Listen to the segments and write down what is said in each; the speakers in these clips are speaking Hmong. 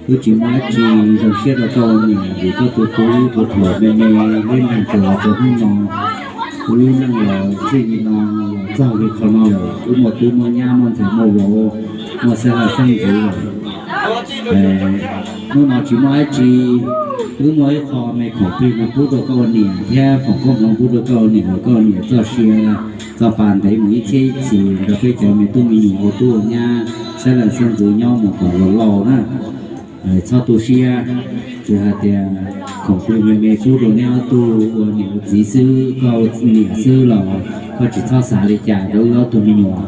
Wb tsis muaj dab tsi, zoo siab rau koj ua niam vim koj tus tub tus thuam me me, wb neeg txawm los txog hnub no, wb lub neej los txij li no los txog li qhov no lawm, wb muaj tub muaj nyab muaj ntxhais muaj vauv, muaj xeeb leej xeeb ntxwv lawm. Hnub no tsis muaj dab tsi, wb muaj ib qho me khoom plig no pub rau koj ua niam thiab foom koob hmoov pub rau koj ua niam, koj ua niam txoj sia txoj pa ntev mus ib txhiab ib txhis nrog peb cov me tub me nyuam ua tub ua nyab, xeeb leej xeeb ntxwv nyob mus kom laus laus na. Txhob tu siab, tsuas hais tias khoom plig me me pub rau neb ob tug ua niam ua txiv xwb, koj ua niam xwb los koj tsis txhob xav li cas rau wb ob tug me nyuam.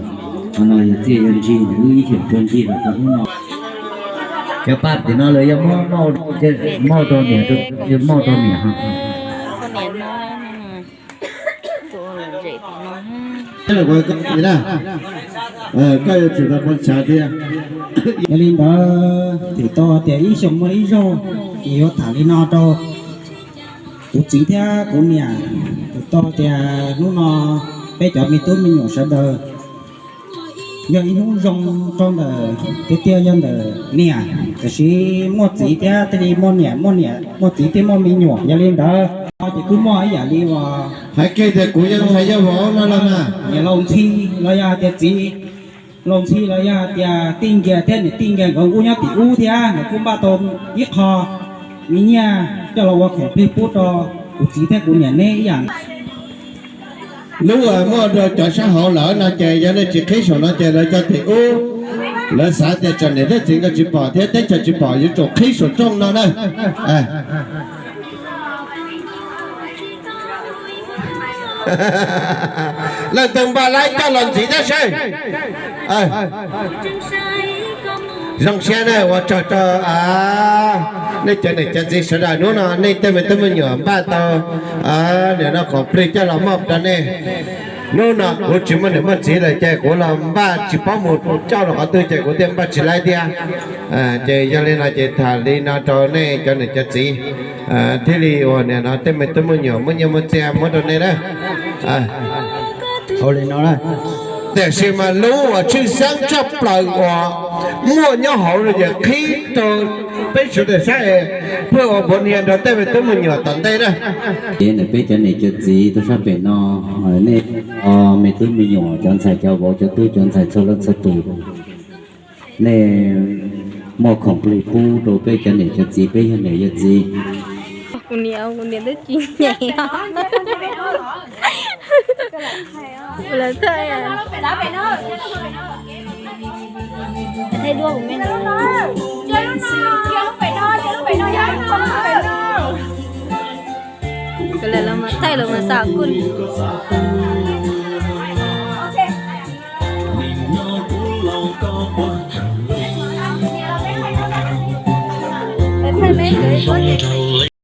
Qhov no yog txiaj yog ntsig, wb ib xyoos tuag ncig los txog hnub no. Cov paj tim no lawv yog muab mauj rau niam, muaj rau niam. Koj yuav tsum tau poob tshav thiab. Yog li ntawd twb tau tias ib xyoos muaj ib zaug, ces yuav tham li no rau kuv txiv thiab kuv niam. Twb tau tias hnub no peb cov me tub me nyuam sawv daws yog ib hnub zoo rau ntawm tiag tiag yog ntawm niam, tiam sis muaj txiv thiab thiaj li muaj niam, muaj niam muaj txiv thiaj muaj me nyuam. Yog li ntawd no ces kuj muaj ib yam li uas hais kiag tias kuv yog hais yog vauv no los mas niam laus ntxhi los yog hais tias txiv laus ntxhi los yog hais tias tij nkias thiab niam tij nkias nkawd kuj nyob tim ub thiab, nkawd kuj npaj tau ib qho me nyiaj coj los ua khoom plig pub rau kuv txiv thiab kuv niam neb ib yam. Lub muaj rau cov sab hauv lawm no ces yog nej tsis qhib saum no ces lawv cov tim ub, lawv xav tias tseem niam thiab txiv nkawd tsis pom thiab teb chaws tsis pom, yuav tsum qhib saum rooj no na. Leej twg npaj laib coj los ntxiv thiab seb. Zoo siab na, ua tsaug rau nej cov niam cov txiv sawv daws. Hnub no nej tej me tub me nyuam npaj tau nim no khoom plig coj los muab rau nej. Hnub no kuv tsis muaj niam muaj txiv lawm ces kuv los npaj tsis paub mus coj rau qhov twg ces kuv thiaj npaj tsis laib thiab. Ces yog li no ces tham li no rau nej cov niam cov txiv, thiaj li uas nim no tej me tub me nyuam muaj nyiaj muaj txiag muab rau nej na. Tiam sis mas lub uas tshwj xeeb tshaj plaws uas muaj nyob hauv no ces qhib rau peb sawv daws saib es pheej ua npaum niag rau tej me tub me nyuam tom ntej na. Ces ntawm peb cov niam cov txiv tuaj sab pem no, nej me tub me nyuam, cov ntxhais cov vauv, cov tub cov ntxhais txhua leej txhua tus, nej muaj khoom plig pub rau peb cov niam cov txiv, peb yog niam yog txiv. Kuv niam, kuv niam twb tsis nyeem. Lawv thaj Kawg lawv los mas thaij los mas xav kuj. Thaij me nkawd ib pob.